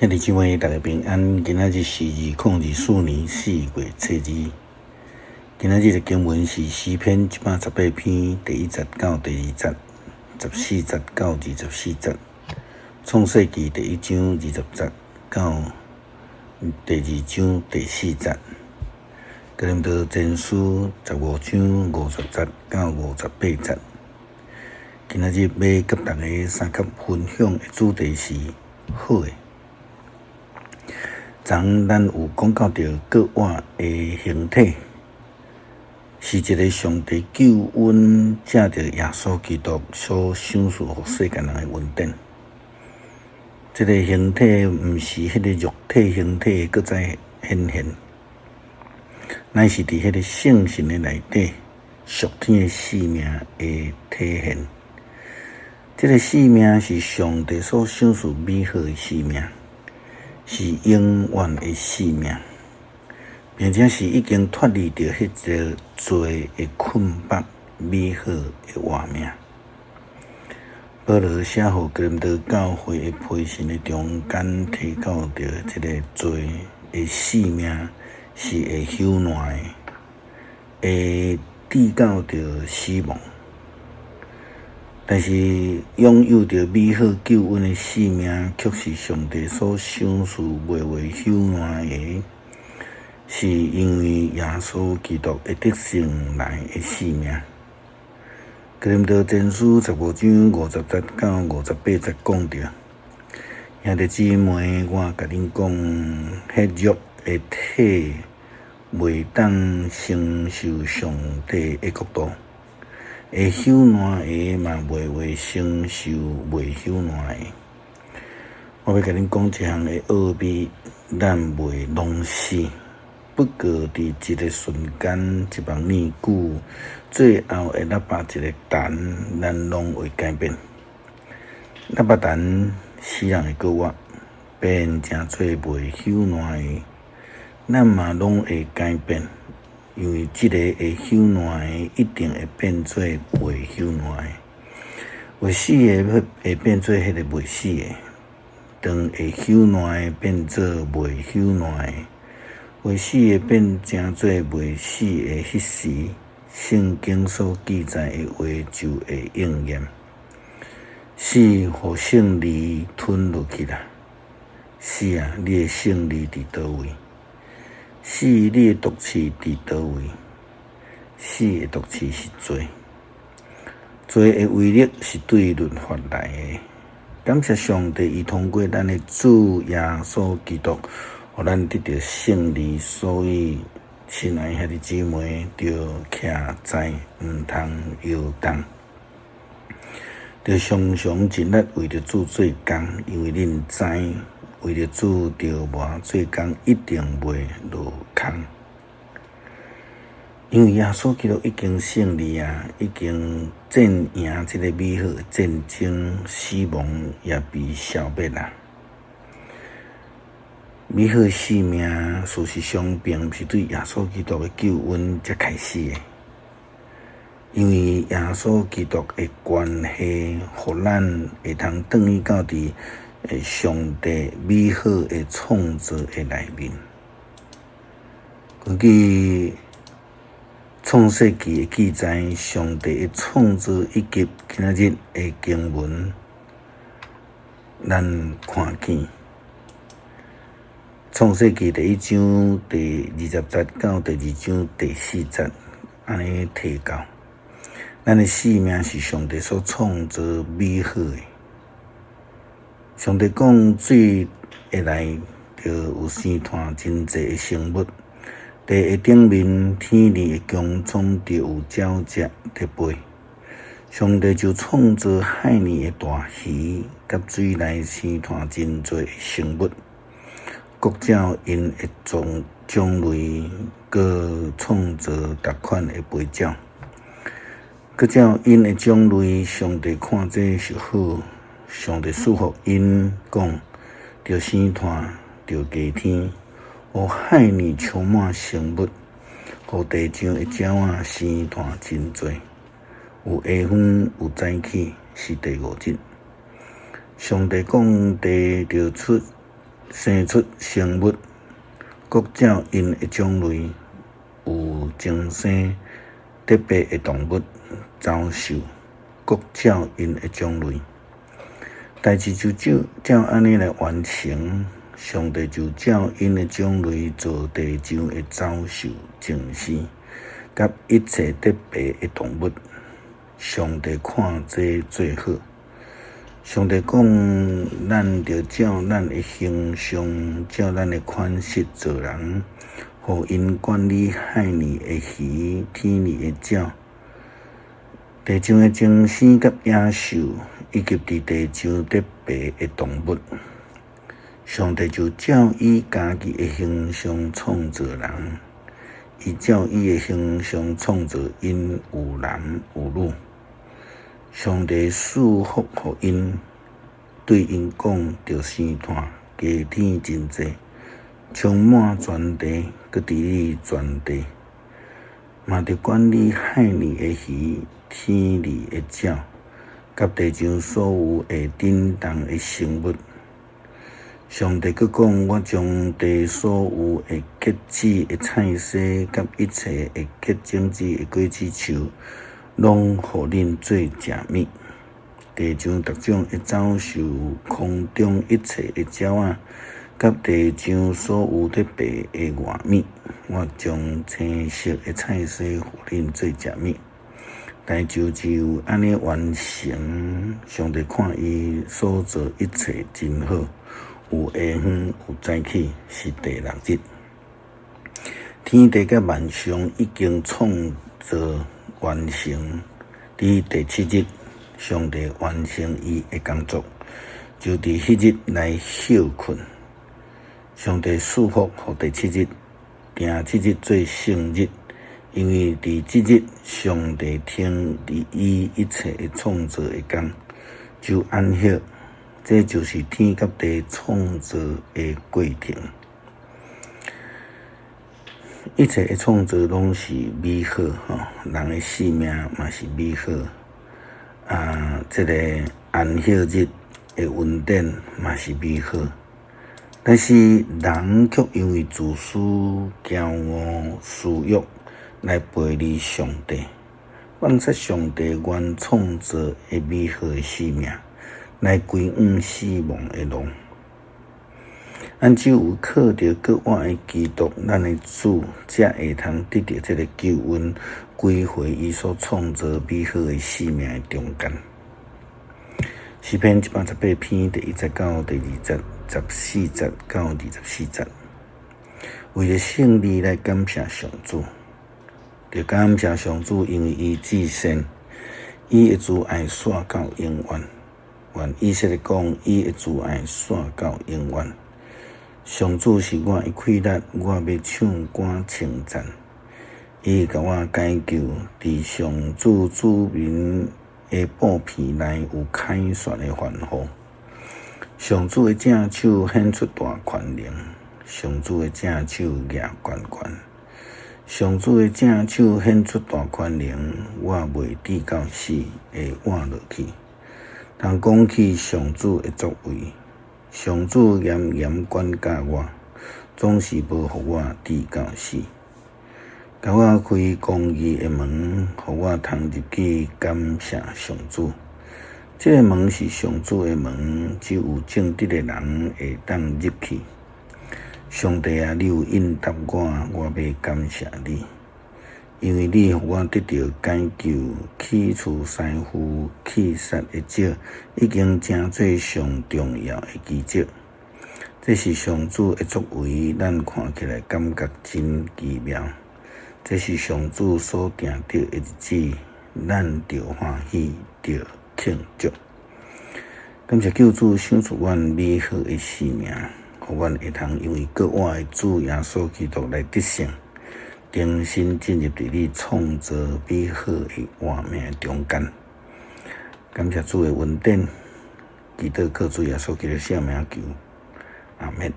兄弟姊妹，大家平安。今仔日是2024年4月初2。今仔日的經文是詩篇118篇第1節到第2節，14節到24節；創世記第1章20節到第2章第4節；哥林多前書15章50節到58節。今仔日欲佮大家相佮分享的主題是好的。昨咱有講到著閣活的形體，是一个上帝救恩藉著耶穌基督所賞賜予世間人的恩典。這个形體毋是彼个肉體形體閣再顯現，乃是佇彼个聖神的內底，屬天的生命的體現。這个生命是上帝所賞賜美好的生命，是永遠的生命，並且是已經脫離著彼个罪的捆綁，美好的活命。保羅寫予哥林多教會的批信的中間，提到著這个罪的性命是會朽爛的，會致到著死亡。但是擁有著美好救恩的生命，卻是上帝所賞賜袂會朽爛的，是因為耶穌基督的得勝來的生命。哥林多前書15章50節到58節講著：兄弟姊妹，我共恁講，血肉的體袂當承受上帝的國度。會朽爛的嘛，袂會承受袂朽爛的。我欲共恁講一項的奧秘，咱袂攏死，不過佇一个瞬間、一目爾久，最後的喇叭一个彈，咱攏會改變。喇叭彈，死人會閣活，變成做袂朽爛的，咱嘛攏會改變。因為這个會朽爛的，一定會變做袂朽爛的；會死的會變做彼个袂死的。當會朽爛的變做袂朽爛的，會死的變成做袂死的彼時，聖經所記載的話就會應驗。死予勝利吞落去啦！死啊，你的勝利佇佗位？死，你的毒刺佇佗位？死的毒刺是罪，罪的威力是對律法來的。感謝上帝，伊通過咱的主耶穌基督，予咱得著勝利。所以，親愛兄弟姊妹，著徛在，毋通搖動，著常常盡力為著主做工，因為恁知，為著主著磨做工，一定袂落空。因為耶穌基督已經勝利啊，已經戰贏這个美好的戰爭，死亡也被消滅啦。美好的生命，事實上並毋是對耶穌基督的救恩才開始的，因為耶穌基督的關係，予咱會通轉去到佇上帝美好的創造的內面。根據創世記的記載，上帝的創造以及今仔日的經文，咱看見創世記第1章第20節到第2章第4節，按呢提到，咱的生命是上帝所創造美好的。上帝講，水會內著有生湠真濟的生物，地的頂面天裡的穹蒼著有鳥隻佇飛。上帝就創造海裡的大魚，佮水內生湠真濟的生物，各照𪜶的種類，閣創造逐款的飛鳥，閣照𪜶的種類。上帝看這是好。上帝賜福𪜶，講：著生湠，著加添，予海裡充滿生物，予地上的鳥仔生湠真濟。有下昏有早起，是第五日。上帝講：地著出生出生物，各照𪜶的種類，有增生特別的動物、走獸，各照𪜶的種類。代誌就照照按呢來完成，上帝就照𪜶的種類造地上的走獸、精生，佮一切特別的動物。上帝看這做好。上帝講：咱著照咱的形象，照咱的款式造人，予𪜶管理海裡的魚、天裡的鳥、地上的精生佮野獸，以及佇地上得爬的動物。上帝就照伊家己的形象創造人，伊照伊的形象創造𪜶，有男有女。上帝賜福予𪜶，對𪜶講：著生湠，加添真濟，充滿全地，閣治理全地，嘛著管理海裡的魚、天裡的鳥，佮地上所有會振動的生物。上帝閣講：我將地所有會結籽的菜蔬，佮一切會結種子的果子樹，攏予恁做食物。地上逐種的走獸，空中一切的鳥仔，佮地上所有咧爬的活物，我將青色的菜蔬予恁做食物。代誌就按呢完成。上帝看伊所造一切真好，有下昏，有早起，是第六日。天地佮萬象已經創造完成，佇第七日，上帝完成伊的工作，就佇彼日來歇睏。上帝賜福予第七日，定這日做聖日，因為佇這日，上帝停佇伊一切的創造的工，就安歇。這就是天佮地創造的過程。一切的創造攏是美好，吼，人的性命嘛是美好。啊，這个安息日的恩典嘛是美好。但是人卻因為自私、驕傲、私欲來背離上帝，放棄上帝原創造的美好的生命，來歸往死亡的路。咱只有靠著復活的基督，咱的主，才會通得著這个救恩，歸回伊所創造美好的生命的中間。詩篇118篇第一節到第二節，14節到24節，為著勝利來感謝上主，著感謝上主，因為伊至善，伊的慈愛續到永遠。願以色列講，伊的慈愛續到永遠。上主是我的氣力，我欲唱歌稱讚。伊會共我解救，佇上主子民的布棚內有凱旋的歡呼。上主的正手顯出大權能，上主的正手舉懸懸。上主的正手顯出大權能，我袂致到死，會活落去。通講起上主的作為，上主嚴嚴管教我，總是無予我致到死。共我開公義的門，予我通入去感謝上主。這个門是上主的門，只有正直的人會當入去。上帝啊，你有應答我，我欲感謝你，因為你予我得著解救，去除師傅棄殺的石，已經成做上重要的基石。這是上主的作為，咱看起來感覺真奇妙。這是上主所定的日子，咱著歡喜，著慶祝。感謝救主賞賜阮美好的生命，予阮會通因為復活的主耶穌基督來得勝，重新進入佇你創造美好的活命中間。感謝主的恩典，祈禱靠主耶穌基督聖名求，阿們。